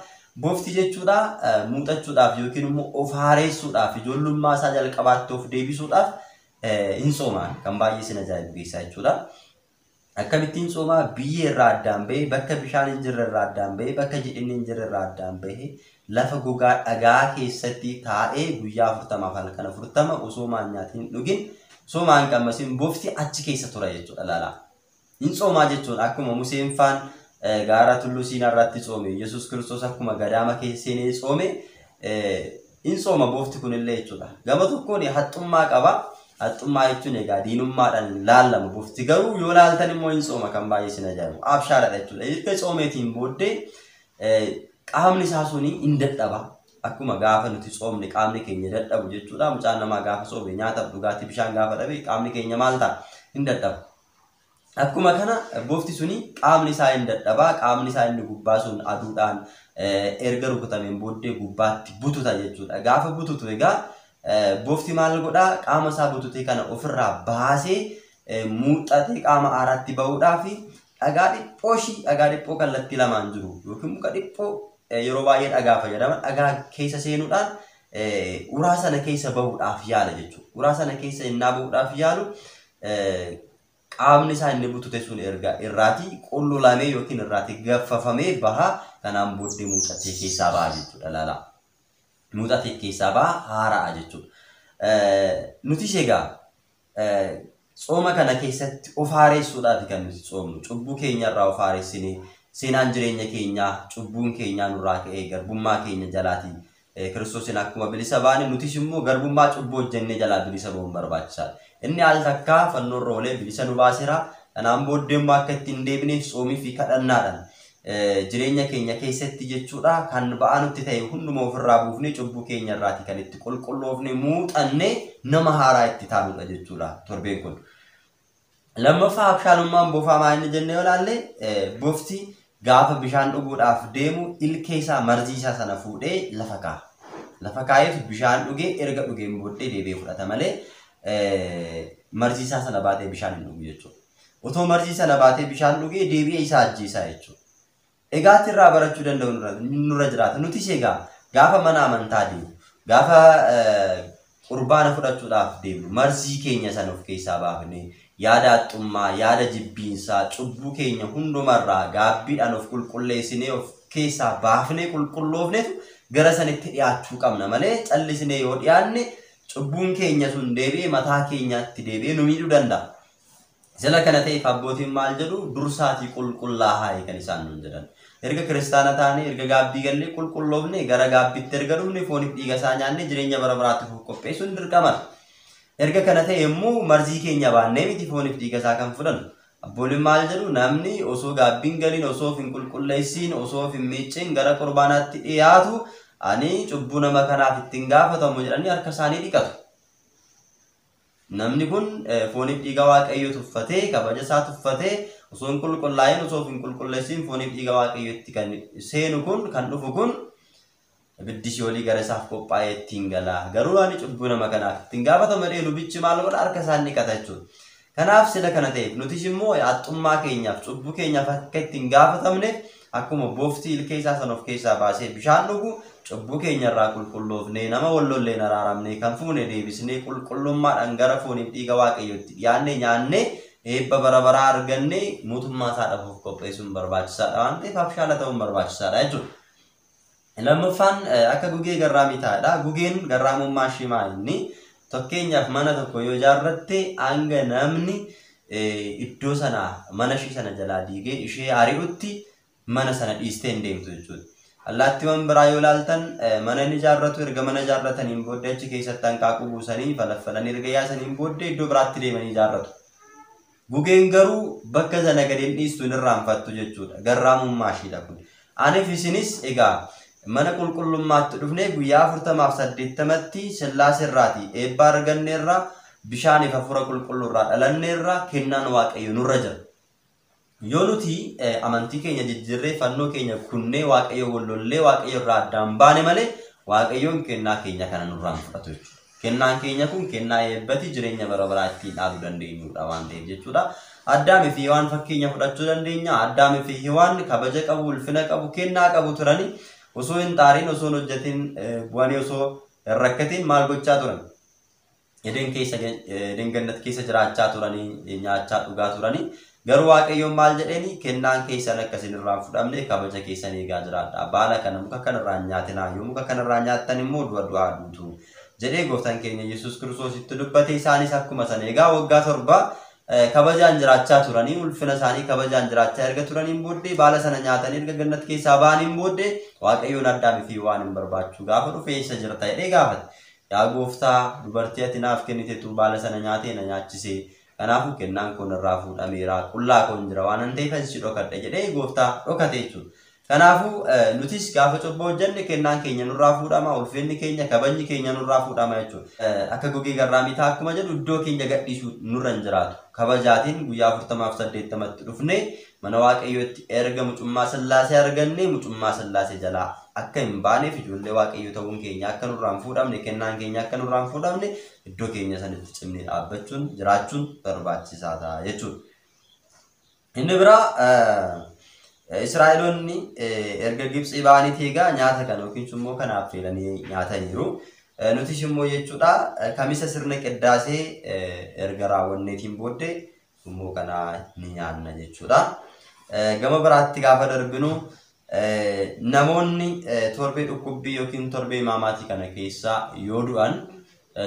Bofti jechuudha muuxachuudhaaf yookiin immoo of haaressuudhaaf ijoollummaa isaa jalqabaatti of deebisuudhaaf hin soomaan kan baay'ee sin ajaa'ibu keessaa jechuudha. Akkamittiin soomaa biyyee irraa addaan bahee bakka bishaan hin jirre irraa addaan bahee bakka jiidhinni hin jirre irraa addaan bahee lafa gogaa dhagaa keessatti taa'ee guyyaa 40 halkan 40 osoo maan nyaatiin hin dhugin osoo maan qammasiin bofti achi keessa tura jechuudha laalaa. Hin soomaa jechuun akkuma Museen faan gaara tulluu Siinaa irratti tsoome Yesuus Kiristoos akkuma gadaama keessa seenee tsoome hin tsooma bofti kunillee jechuudha. Gama tokkoon haxxummaa qaba. Haxxummaa jechuun egaa diinummaadhaan laallama bofti garuu yoo laaltan immoo hin tsooma kan baay'ee sin ajaa'ibu. Abshaaladha jechuudha. Erga tsoomeetiin booddee qaamni isaa suni hin dadhaba. Akkuma gaafa nuti tsoomne qaamni keenya dadhabu jechuudha. Mucaan namaa gaafa tsoome nyaataaf dhugaatii bishaan gaafa dhabe qaamni keenya maal ta'a? Hin dadhaba. Akkuma kana bofti suni qaamni isaa hin dadhabaa, qaamni isaa inni gubbaa sun aduudhaan erga rukutameen booddee gubbaatti bututa jechuudha. Gaafa bututu egaa bofti maal godhaa? Qaama isaa bututee kana ofirraa baasee muuxatee qaama aaraatti bahuudhaaf dhagaa dhiphoo ishii dhagaa dhiphoo kallattii lamaan jiru yookiin muka dhiphoo yeroo baay'ee dhagaa fayyadama. Dhagaa keessa seenuudhaan uraa sana keessa bahuudhaaf yaala jechuudha. Uraa sana keessa innaa bahuudhaaf yaalu qaamni isaa inni butute sun erga irraatii qullulamee yookiin irraatii gaffafamee baha kanaan booddee muuxatee keessaa baha jechuudha laalaa. Muuxatee keessaa baha haara'a jechuudha. Nutis egaa tsooma kana keessatti of haaressuudhaaf kan nuti tsoomnu cubbuu keenyarraa of haaressinee seenaan jireenya keenyaa cubbuun keenyaa nurraa ka'ee garbummaa keenya jalaatii Kiristoosiin akkuma bilisa baane nutis immoo garbummaa cubbuu hojjennee jalaa bilisa ba'uun barbaachisaadha. Inni al takkaa fannoorra oolee bilisa nu baaseera. Kanaan booddee immoo akka ittiin deebineef tsoomii fi kadhannaadhaan jireenya keenya keessatti jechuudha kan ba'aa nutti ta'e hunduma ofirraa buufnee cubbuu keenya irraati kan itti qulqulloofne muuxannee nama haaraa itti taanudha jechuudha torbeen kun. Lammaffaa abshaalummaan bofaa maal inni jennee yoo ilaalle bofti gaafa bishaan dhuguudhaaf deemu ilkee isaa marzii isaa sana fuudhee lafa kaa'a. Lafa kaa'eetu bishaan dhugee erga dhugeen booddee deebi'ee fudhata malee marzii isaa sana baatee bishaan hin dhugu jechuudha. Otoo marzii sana baatee bishaan dhugee deebi'ee isaa ajjeesaa jechuudha. Egaa achirraa barachuu danda'u nurra jiraata. Nutis egaa gaafa mana amantaa deemu, gaafa qurbaana fudhachuudhaaf deemnu marzii keenya sana of keessaa baafnee yaada haxxummaa, yaada jibbiinsaa, cubbuu keenya hundumarraa gaabbiidhaan of qulqulleessinee of keessaa baafnee qulqulloofnetu gara sanitti dhiyaachuu qabna malee callisnee yoo dhiyaanne cubbuun keenya sun deebi'ee mataa keenyaatti deebi'ee nu miidhuu danda'a. Jala kana ta'eef abbootiin maal jedhu dursaatii qulqullaa'aa kan isaan nuun jedhan. Erga kiristaana taanee erga gaabbii gallee qulqulloofne gara gaabbiitti erga dhufne fooniif dhiiga isaa nyaannee jireenya bara baraatti of qopheessuun dirqama. Erga kana ta'e immoo marzii keenya baannee miti fooniif dhiiga isaa kan fudhannu. Abbooliin maal jedhu namni osoo gaabbiin galiin osoo of hin qulqulleessiin osoo of hin miicciin gara qurbaanaatti dhiyaatu ani cubbuu nama kanaaf ittiin gaafatamu jedhanii harka isaanii dhiqatu. Namni kun fooniif dhiiga Waaqayyoo tuffatee kabaja isaa tuffatee osoo hin qulqullaa'in osoo of hin qulqulleessiin fooniif dhiiga Waaqayyootti kan seenu kun kan dhufu kun ibiddi si'oolii gara isaaf qophaa'ee ittiin gala. Garuu ani cubbuu nama kanaaf ittiin gaafatama jedhee lubichi maal godha harka isaan dhiqata jechuudha. Kanaaf sila kana ta'eef nutis immoo haxxummaa keenyaaf cubbuu keenyaaf akka ittiin gaafatamneef akkuma bofti ilkee isaa sana of keessaa baasee bishaan dhugu cubbuu keenyarraa qulqulloofnee nama wallolleen araaramnee kan fuune deebisnee qulqullummaadhaan gara fooniif dhiiga Waaqayyootti dhiyaannee nyaannee eebba bara baraa argannee mootummaa isaa dhabuuf qopheessuun barbaachisaadha waan ta'eef abshaala ta'uun barbaachisaadha jechuudha. Lammaffaan akka gugee garraamii ta'edha. Gugeen garraamummaa ishee maal inni? Fakkeenyaaf mana tokko yoo ijaarratte hanga namni iddoo sana mana ishee sana jalaa diigee ishee ari'utti mana sana dhiistee hin deemtu jechuudha. Allaattiiwwan biraa yoo ilaaltan mana inni ijaarratu erga mana ijaarrataniin booddee achi keessatti hanqaaquu buusanii falaffalanii erga yaasaniin booddee iddoo biraatti deemanii ijaarratu. Gugeen garuu bakka sana gadi hin dhiistu hin irraanfattu jechuudha. Garraamummaa isheedha kun. Aniif isinis egaa mana qulqullummaatti dhufnee guyyaa 40 80tti Sillaasee irraati eebba arganneerra, bishaaniif hafuura qulqulluurraa dhalanneerra, kennaan Waaqayyo nurra jira. Yoo nuti amantii keenya jijjiirree fannoo keenya kunnee Waaqayyo wallollee Waaqayyo irraa addaan baane malee Waaqayyoon kennaa keenya kana nurraan fudhatu jechuudha. Kennaan keenya kun kennaa eebbati jireenya bara baraa ittiin dhaaluu dandeenyudha waan ta'eef jechuudha. Addaamii fi Hewaan fakkeenya fudhachuu dandeenya. Addaamii fi Hewaan kabaja qabu, ulfina qabu, kennaa qabu turani. Osoo hin xaariin, osoo hin hojjetin, bu'anii osoo hin rakkatin maal gochaa turan? Eden keessa, Eden gannat keessa jiraachaa turanii, nyaachaa dhugaa turanii. Garuu Waaqayyoon maal jedheeni? Kennaan keessan akka isin irraa hin fudhamne kabaja keessan eegaa jiraadha. Baala kana muka kanarraa hin nyaatinaa. Yoo muka kanarraa nyaattan immoo du'a du'aa duutu jedhee gooftaan keenya Yesuus Kiristoos itti dubbate. Isaanis akkuma sana egaa waggaa 7 kabajaan jiraachaa turanii, ulfina isaanii kabajaan jiraachaa erga turaniin booddee baala sana nyaatanii erga gannat keessaa ba'aniin booddee Waaqayyoon Addaamii fi Hewaan hin barbaachuu gaafa dhufe eessa jirta jedhee gaafate. Yaa gooftaa, dubartii ati naaf kennitetu baala sana nyaatee na nyaachise. Kanaafuu kennaan kun irraa fuudhameera. Qullaa koon jira waan an ta'eef si dhokadhe jedhee gooftaa dhokate jechuudha. Kanaafuu nutis gaafa cubbuu hojjenne kennaan keenya nurraa fuudhama, ulfinni keenya, kabajni keenya nurraa fuudhama jechuudha. Akka gugee garraamii ta'a akkuma jedhu iddoo keenya gadhiisuu nurra hin jiraatu. Kabajaatiin guyyaa 40 80tti dhufnee mana Waaqayyootti erga mucummaa Sillaasee arganne mucummaa Sillaasee jalaa akka hin baaneef ijoollee Waaqayyoo ta'uun keenya akka nurraa hin fuudhamne, kennaan keenya akka nurraa hin fuudhamne iddoo keenya sanitti cimnee dhaabbachuun jiraachuun barbaachisaa ta'a jechuudha. Inni biraa Israa'eloonni erga Gibxii ba'aniiti egaa nyaata kana yookiin immoo kana affeelanii nyaataniiru. Nutis immoo jechuudha kamisa sirna qiddaasee erga raawwanneetiin booddee immoo kana ni nyaanna jechuudha. Gama biraatti gaafa darbinu namoonni torbee dhukkubbii yookiin torbee maamaatii kana keessa yoo du'an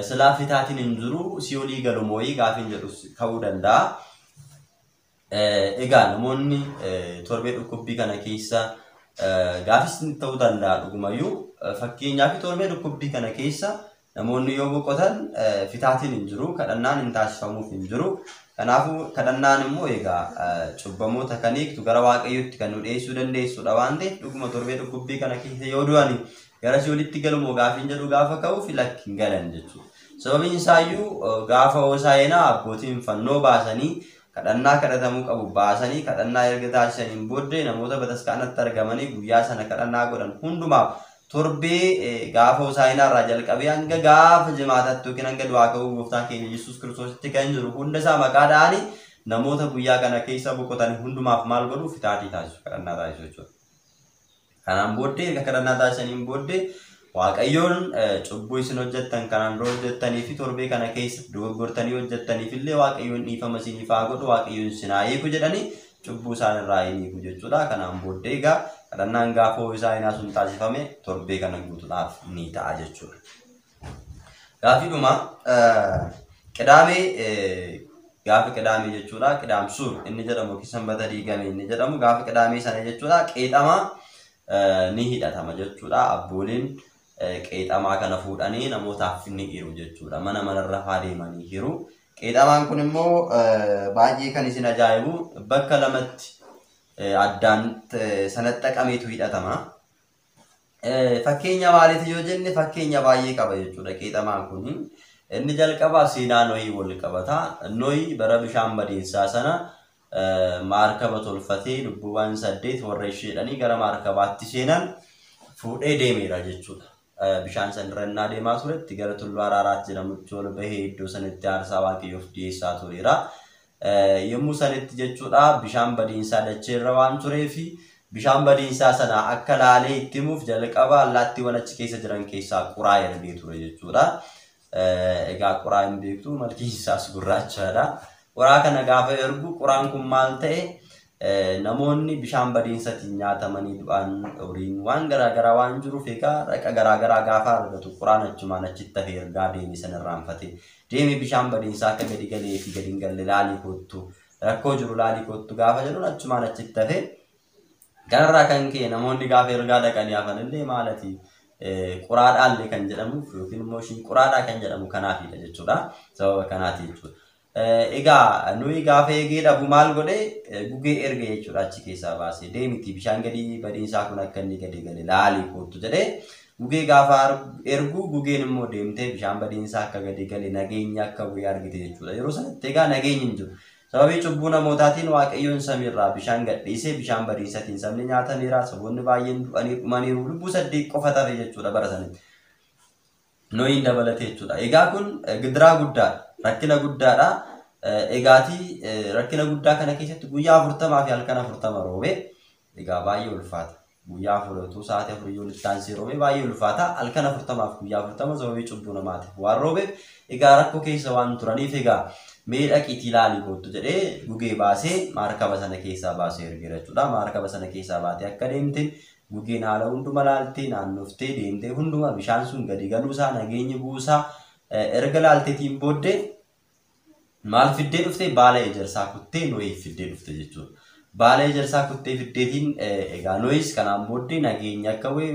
silaa fitaatiin hin jiru si'oolii galu mooyii gaafiin jedhus ka'uu danda'a. Egaa namoonni torbee dhukkubbii kana keessa gaafis ta'uu danda'a dhugumayyuu. Fakkeenyaaf torbee dhukkubbii kana keessa namoonni yoo boqotan fitaatiin hin jiru, kadhannaan hin taasifamuuf hin jiru. Kanaafuu kadhannaan immoo egaa cubbamoota kan hiiktu gara Waaqayyootti kan nu dhiyeessuu dandeessudha waan ta'eef dhuguma torbee dhukkubbii kana keessa yoo du'an gara si'oolitti galumoo gaafiin jedhu gaafa ka'uuf lakki hin galan jechuudha. Sababiin isaayyuu gaafa Hosaayinaa abbootiin fannoo baasanii kadhannaa kadhatamuu qabu baasanii kadhannaa erga taasisaniin booddee namoota bataskaanatti argamanii guyyaa sana kadhannaa godhan hundumaaf torbee gaafa Hosaayinaa irraa jalqabee hanga gaafa jimaataatti yookiin hanga du'aa ka'uu gooftaa keenya Yesuus Kiristoositti kan jiru hunda isaa maqaa dha'anii namoota guyyaa kana keessa boqotan hundumaaf maal godhu? Fitaatii taasisu, kadhannaa taasisu jechuudha. Kanaan booddee erga kadhannaa taasisaniin booddee Waaqayyoon cubbuu isin hojjettan kanaan dura hojjettanii fi torbee kana keessa dogoggortanii hojjettaniif illee Waaqayyoon dhiifama isiniif haa godhu, Waaqayyoon isin haa hiiku jedhanii cubbuu isaan irraa hin hiiku jechuudha. Kanaan booddee egaa kadhannaan gaafa Hosaayinaa sun taasifame torbee kana guutuudhaaf ni ta'a jechuudha. Gaafiidhuma qidaamee, gaafa qidaamee jechuudha. Qidaamsuur inni jedhamu yookiin sanbata diigame inni jedhamu gaafa qidaamee sana jechuudha. Qeexamaa ni hidhatama jechuudha. Abbooliin qeexamaa kana fuudhanii namootaaf ni hiru jechuudha. Mana manarra faa deemanii hiru. Qeexamaan kun immoo baay'ee kan isin ajaa'ibu bakka lamatti addaan sanaxxaqameetu hidhatama. Fakkeenya maaliiti yoo jenne fakkeenya baay'ee qaba jechuudha qeexamaan kun. Inni jalqabaa seenaa Nohii wal qabata. Nohii bara bishaan badiinsaa sana maarkaba tolfatee lubbuuwwan 8 warra isheedhanii gara maarkabaatti seenan fuudhee deemeera jechuudha. Bishaan san irra innaa deemaa turetti gara tulluu Araaraat jedhamutti ol bahee iddoo sanatti aarsaa Waaqayyoof dhiyeessaa tureera. Yommuu sanitti jechuudha bishaan badiinsaa dacheerra waan tureefi bishaan badiinsaa sana akka laalee itti himuuf jalqaba allaattiiwwan achi keessa jiran keessaa quraa ergee ture jechuudha. Egaa quraa hin beektu, malkiin isaas gurraachaadha. Quraa kana gaafa ergu quraan kun maal ta'e, namoonni bishaan badiinsatiin nyaatamanii du'an, horiin waan garaagaraa waan jiruuf egaa raqa garaagaraa gaafa argatu quraan achumaan achitti hafee ergaa deeme sana irraanfate. Deeme bishaan badiinsaa akka gadi galee fi gadi hin galle laalii kottu, rakkoo jiru laalii kottu gaafa jedhuun achumaan achitti hafe. Kanarraa kan ka'e namoonni gaafa ergaa dhaqanii hafan illee maalati quraadhaallee kan jedhamuuf yookiin immoo ishiin quraadhaa kan jedhamu kanaafidha jechuudha. Sababa kanaati jechuudha. Egaa nuyi gaafa eegee dhabu maal godhe, gugee erge jechuudha achi keessaa baasee, deemiti bishaan gadi badiinsaa kun akka inni gadi gale laalii kottu jedhee gugee gaafa ergu, gugeen immoo deemtee bishaan badiinsaa akka gadi gale, nageenya akka bu'ee argite jechuudha. Yeroo sanatti egaa nageenyi hin jiru. Sababii cubbuu namootaatiin Waaqayyoon samiirraa bishaan gadhiisee bishaan badiinsaatiin sabni nyaatameera, saboonni baay'een du'anii dhumaniiru, lubbuu 8 qofa tafe jechuudha bara sanatti. Nohiin dabalatee jechuudha. Egaa kun gidiraa guddaadha, rakkina guddaadha. Egaatii rakkina guddaa kana keessatti guyyaa 40 fi halkan 40 roobee, egaa baay'ee ulfaata. Guyyaa 4 utuu sa'aatii 4 yoo walitti aansee roobee baay'ee ulfaata. Halkan 40 fi guyyaa 40 sababii cubbuu namaatiif waan roobeef, egaa rakkoo keessa waan turaniif, egaa mee dhaqiitii ilaalii kottu jedhee gugee baasee maarkaba sana keessaa baasee ergeera jechuudha. Maarkaba sana keessaa baatee akka deemte gugeen haala hunduma laaltee naannoftee deemtee hunduma bishaan sun gadi galuusaa, nageenyi buusaa erga laalteetiin booddee maal fiddee dhufte? Baala ejersaa kuttee Nohiif fiddee dhufte jechuudha. Baala ejersaa kuttee fiddeetiin egaa Nohis kanaan booddee nageenya akka bu'e,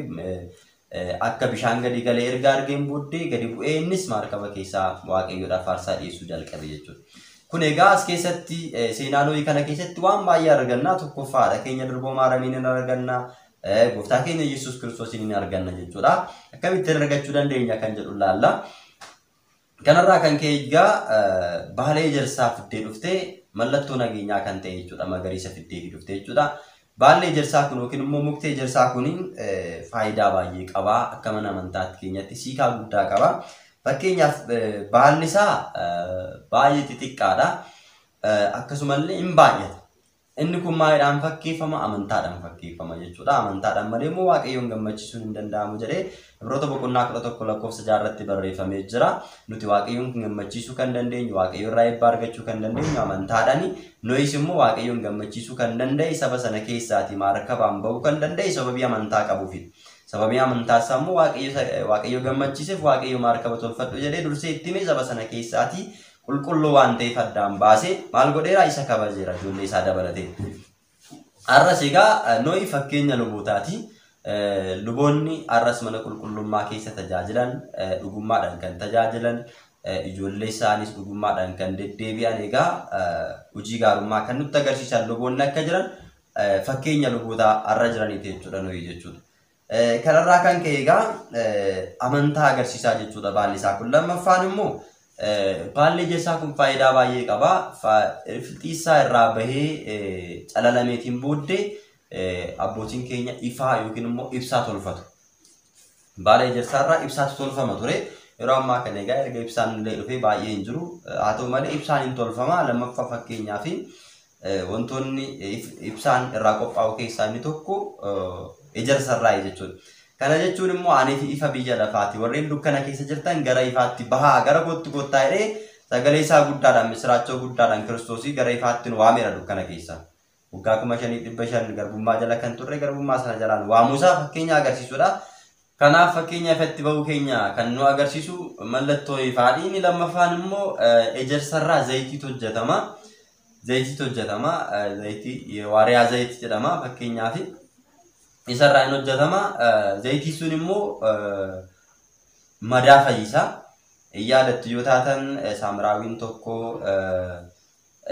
akka bishaan gadi galee erga argeen booddee gadi bu'ee innis maarkaba keessaa Waaqayyoodhaaf aarsaa dhiyeessuu jalqabe jechuudha. Kun egaa as keessatti seenaa Nohii kana keessatti waan baay'ee arganna. Tokkoffaa haadha keenya durboo Maaramiin hin arganna. Gooftaa keenya Yesuus Kiristoosiin hin arganna jechuudha. Akkamittiin argachuu dandeenya kan jedhu ilaalla. Kanarraa kan ka'e egaa baala ejersaa fiddee dhuftee mallattoo nageenyaa kan ta'e jechuudha. Magariisa fiddee dhuftee jechuudha. Baalli ejersaa kun yookiin immoo mukti ejersaa kun faayidaa baay'ee qaba. Akka mana amantaatti keenyatti siikaa guddaa qaba. Fakkeenyaaf baalli isaa baay'ee xixiqqaadha. Akkasumallee hin baay'ata. Inni kun maalidhaan fakkeeffama? Amantaadhaan fakkeeffama jechuudha. Amantaadhaan malee immoo Waaqayyoon gammachiisuun hin danda'amu jedhee Ibroota boqonnaa 11 lakkoofsa 6 irratti barreeffamee jira. Nuti Waaqayyoon gammachiisuu kan dandeenyu, Waaqayyo irraa eebba argachuu kan dandeenyu amantaadhaani. Nohis immoo Waaqayyoon gammachiisuu kan danda'e, saba sana keessaatii maarkabaan ba'uu kan danda'e sababii amantaa qabuufi. Sababii amantaa isaa immoo Waaqayyo gammachiiseef Waaqayyo maarkaba tolfadhu jedhee dursee itti hime, saba sana keessaatii qulqulluu waan ta'eef addaan baasee maal godheera, isa kabajeera ijoollee isaa dabalatee. Har'as egaa Nohi fakkeenya lubootaati. Luboonni har'as mana qulqullummaa keessa tajaajilan, dhugummaadhaan kan tajaajilan, ijoollee isaanis dhugummaadhaan kan deddeebi'an, egaa hojii gaarummaa kan nutti agarsiisan luboonni akka jiran fakkeenya luboota har'a jiraniiti jechuudha Nohi jechuudha. Kanarraa kan ka'e egaa amantaa agarsiisaa jechuudha baalli isaa kun. Lammaffaan immoo baalli ejersaa kun faayidaa baay'ee qaba. Fixiisaa irraa bahee calalameetiin booddee abbootiin keenya ifaa yookiin immoo ibsaa tolfatu. Baala ejersaa irraa ibsaatu tolfama ture. Yeroo ammaa kana egaa erga ibsaan illee dhufee baay'ee hin jiru. Haa ta'u malee ibsaan hin tolfama. Lammaffaa fakkeenyaa fi wantoonni ibsaan irraa qophaa'u keessaa inni tokko ejersa irraa jechuudha. Kana jechuun immoo ani ifa biyya lafaati. Warreen dukkana keessa jirtan gara ifaatti bahaa, gara kootti kottaa jedhee sagalee isaa guddaadhaan, misiraachoo guddaadhaan Kiristoosii gara ifaatti nu waameera dukkana keessa. Waggaa 5500 garbummaa jala kan turre garbummaa sana jalaan waamuusaa fakkeenya agarsiisudha. Kanaaf fakkeenya ifatti bahuu keenya kan nu agarsiisu mallattoo ifaadhi. Inni lammaffaan immoo ejersarraa zayitiitu hojjetama. Zayitiitu hojjetama. Zayitii waariyaa zayitii jedhama fakkeenyaaf. Isarraa hin hojjetama. Zayitii sun immoo madaa fayyisa. Yaadattu yoo taatan Saamiraawiin tokko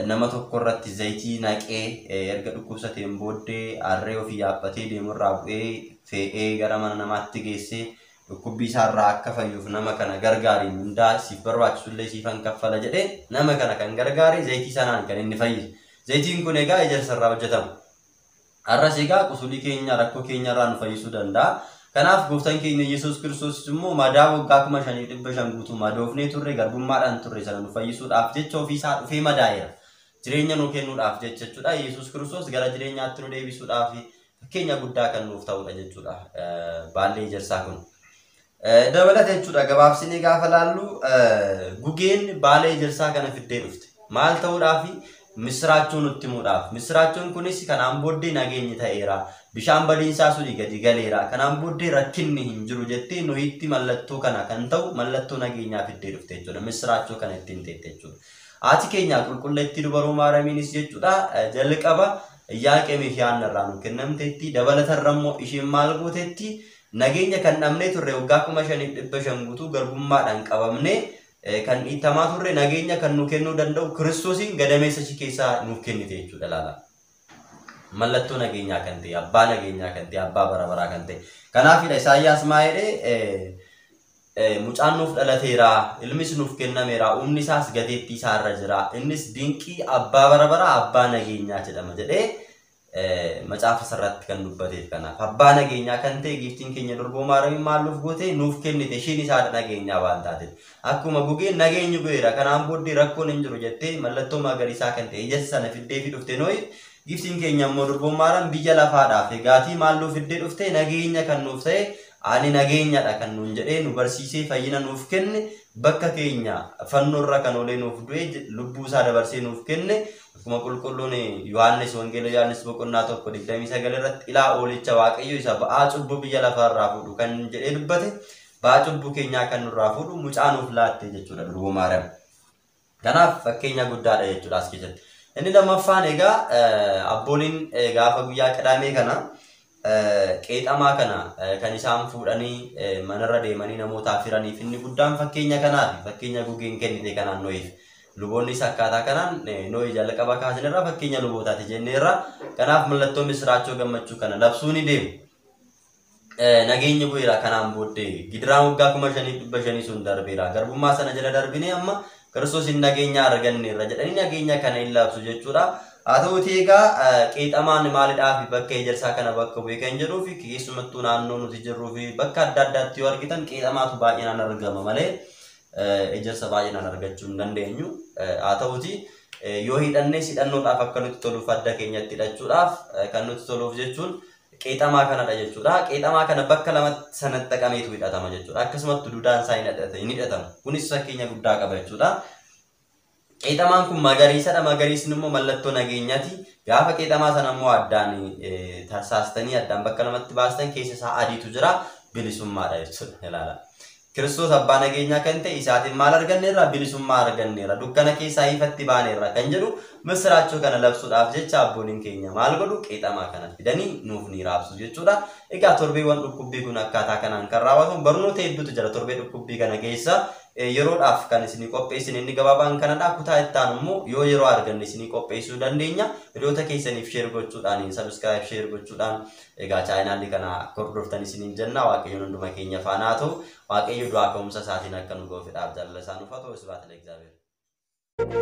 nama tokko irratti zayitii naqee erga dhukkubsateen booddee harree ofii yaabbatee deemurraa bu'ee fe'ee gara mana namaatti geessee dhukkubbii isaarraa akka fayyuuf nama kana gargaari, mindaa siif barbaachisullee siifan kaffala jedhee nama kana kan gargaare zayitii sanaan kan inni fayyise. Zayitiin kun egaa ejersarraa hojjetama. Har'as egaa qusulii keenya, rakkoo keenya irraa nu fayyisuu danda'a. Kanaaf gooftaan keenya Yesuus Kiristoos immoo madaa waggaa 5500 guutuu madoofnee turre, garbummaadhaan turre sana nu fayyisuudhaaf jecha ofiisaa dhufee madaa'eera. Jireenya nuu kennuudhaaf jecha jechuudha. Yesuus Kiristoos gara jireenyaatti nu deebisuudhaaf fakkeenya guddaa kan nuuf ta'udha jechuudha. Baalli ejersaa kun. Dabalata jechuudha gabaabsinee gaafa laallu gugeen baala ejersaa kana fiddee dhufte. Maal ta'uudhaaf? Misiraachuu nutti himuudhaaf. Misiraachuun kunis kanaan booddee nageenyi ta'eera. Bishaan badiinsaa suni gadi galeera. Kanaan booddee rakkinni hin jiru jettee nuyitti mallattoo kana kan ta'u mallattoo nageenyaa fiddee dhufte jechuudha. Misiraachuu kana ittiin teette jechuudha. Haati keenya qulqulleettii dubaroo Maaramiinis jechuudha jalqaba Iyyaaqeemii fi Haanna irraa nu kennamteetti. Dabalatarra immoo isheen maal gootetti? Nageenya kan dhabnee turre waggaa 5500 guutuu garbummaadhaan qabamnee kan dhiittamaa turre nageenya kan nu kennuu danda'u Kiristoosiin gadameessa ishee keessaa nuuf kennite jechuudha laala. Mallattoo nageenyaa kan ta'e, abbaa nageenyaa kan ta'e, abbaa bara baraa kan ta'e. Kanaafidha Isaayyaas maa jedhee mucaan nuuf dhalateera, ilmis nuuf kennameera, humni isaas gateettii isaarra jira, innis dinqii abbaa bara baraa abbaa nageenyaa jedhama jedhee macaafa sarratti kan dubbateef kanaaf. Abbaa nageenyaa kan ta'e giiftiin keenya durboo Maaramiin maal nuuf goote? Nuuf kennite. Ishiin isaadha nageenyaa waan taateef. Akkuma gugeen nageenyi bu'eera kanaan booddee rakkoon hin jiru jettee mallattoo magariisaa kan ta'e ija sana fiddee fi dhufte nooyi giiftiin keenya immoo durboo Maaraam biyya lafaadhaaf egaatii maal nuuf fiddee dhufte? Nageenya kan nuuf ta'e ani nageenyadha kan nuun jedhee nu barsiisee fayyina nuuf kenne bakka keenya fannoorra kan olee nuuf du'e lubbuu isaa dabarsee nuuf kenne. Akkuma qulqulluun Yohaannis Wangeela Yohaannis boqonnaa 1:29 irratti ilaa oolicha Waaqayyo isa ba'aa cubbuu biyya lafaarraa fuudhu kan jedhee dubbate ba'aa cubbuu keenyaa kan nurraa fuudhu mucaa nuuf laatte jechuudha durboo Maariyaam. Kanaaf fakkeenya guddaadha jechuudha as keessatti. Inni lammaffaan egaa abbooliin gaafa guyyaa qadaamee kana qeexamaa kana kan isaan fuudhanii manarra deemanii namootaaf hiraniif inni guddaan fakkeenya kanaaf fakkeenya gugeen kennite kanaan nooyiif. Luboonnis akkaataa kanaan nooyi jalqaba kaasanirra fakkeenya lubootaati jenneerra. Kanaaf mallattoo misiraachoo gammachuu kana labsuu ni deemu. Nageenyi bu'eera kanaan booddee gidiraan waggaa 5500 sun darbeera. Garbummaa sana jala darbinee amma Kiristoosiin nageenya arganneerra jedhanii nageenya kana hin labsu jechuudha. Haa ta'uutii egaa qeexamaan maalidhaaf bakka ejersaa kana bakka bu'e kan jedhuu fi keessumattuu naannoo nuti jirruu fi bakka adda addaatti yoo argitan qeexamaatu baay'inaan argama malee ejersa baay'inaan argachuu hin dandeenyu. Haa ta'uutii yoo hidhannes hidhannoodhaaf akka nutti toluuf adda keenyatti hidhachuudhaaf kan nutti toluuf jechuun qeexamaa kanadha jechuudha. Qeexamaa kana bakka lamatti sanatti dhaqameetu hidhatama jechuudha. Akkasumatti dudaan isaa hin hidhatamu. Kunis fakkeenya guddaa qaba jechuudha. Qeexamaan kun magariisadha. Magariisni immoo mallattoo nageenyaati. Gaafa qeexamaa sana immoo addaan tarsaastanii addaan bakka lamatti baastan keessa isaa adiitu jira. Bilisummaadha jechuudha. Ilaala. Kiristoos abbaa nageenyaa kan ta'e isaatiin maal arganneerra? Bilisummaa arganneerra. Dukkana keessaa ifatti baaneerra kan jedhu misiraachoo kana labsuudhaaf jecha abbooliin keenya maal godhu? Qeexamaa kana fidanii nuuf ni raabsu jechuudha. Egaa torbeewwan dhukkubbii kun akkaataa kanaan kan raawwatamu barnoota hedduutu jira torbee dhukkubbii kana keessa. Yeroodhaaf kan isinii qopheessine inni gabaabaan kanadha. Kutaa itti aanu immoo yoo yeroo arganne isinii qopheessuu dandeenya. Hiriyoota keessaniif sheer gochuudhaan, sabiskiraayib sheer gochuudhaan egaa chaayinaalli kana akka hordoftan isiniin jenna. Waaqayyoon hunduma keenya faana haa ta'u. Waaqayyo du'aa ka'umsa isaatiin akka nu ga'u fedhaaf jaalala isaa nuuf haa ta'u. Isbaat Egzaabeer.